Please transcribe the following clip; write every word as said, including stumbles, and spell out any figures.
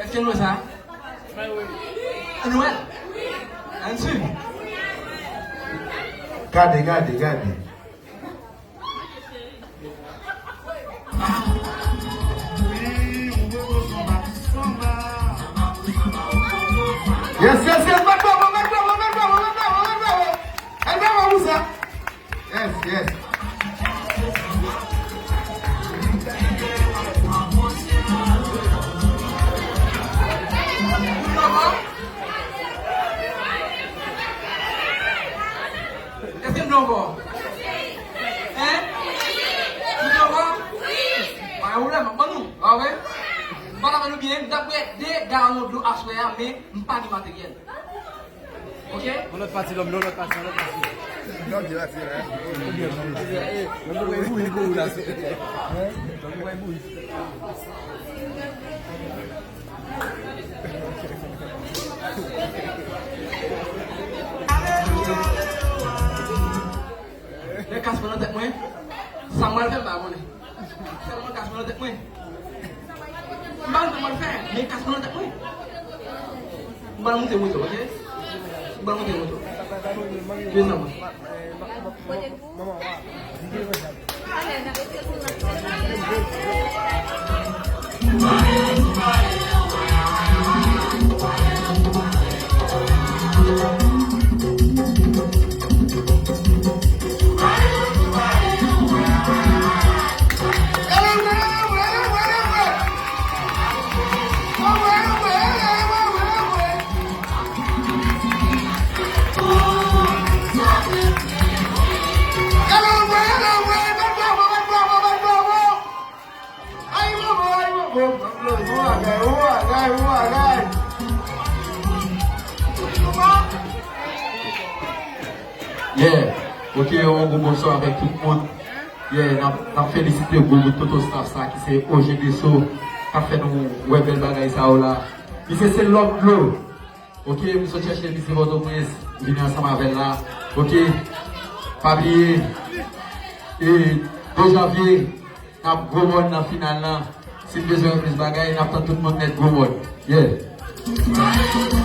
Èske nou wè sa? Ann wè l. Ann swiv. Gade, gade, gade. Yes, yes, yes, mèt bravo, mèt bravo, mèt bravo, mèt bravo, mèt bravo. Mèt bravo pou sa. Yes, yes. Èske m byen ankò? Hein? M byen ankò? Pa gen pwoblèm, m ap ban nou. Ok? M pa t ap ban nou byen, m t ap bwè de galon dlo aswè a, men m pa gen materyèl. Ok? Yon lòt pati, lòm, yon lòt pati, yon lòt pati. Lòm, yon lòt pati, la. Lòm, yon lòt pati, la. Nèg kas pran nan tèt mwen. Sa m pral fè, m pa konnen. Sèlman kas pran nan tèt mwen. M pa konn sa m pral fè, men kas pran nan tèt mwen. M pral moute moto, ok? M pral moute moto. Vin nan mwen. Yeah. Ok, yon gwo bonswa avèk tout moun. Yeah, n ap, n ap felisite gwo bout toto staff sa ki se O G Deso k ap fè nou wè bèl bagay sa yo la. Misye se lòm dlo. Ok, m sot chèche l, misye Pòtoprens, m vini ansanm avè l la. Ok, pa bliye, e, de janvye, n ap Gwo Mòn nan final lan. Si n bezwen wè plis bagay, n ap tann tout moun nèt Gwo Mòn. Yeah.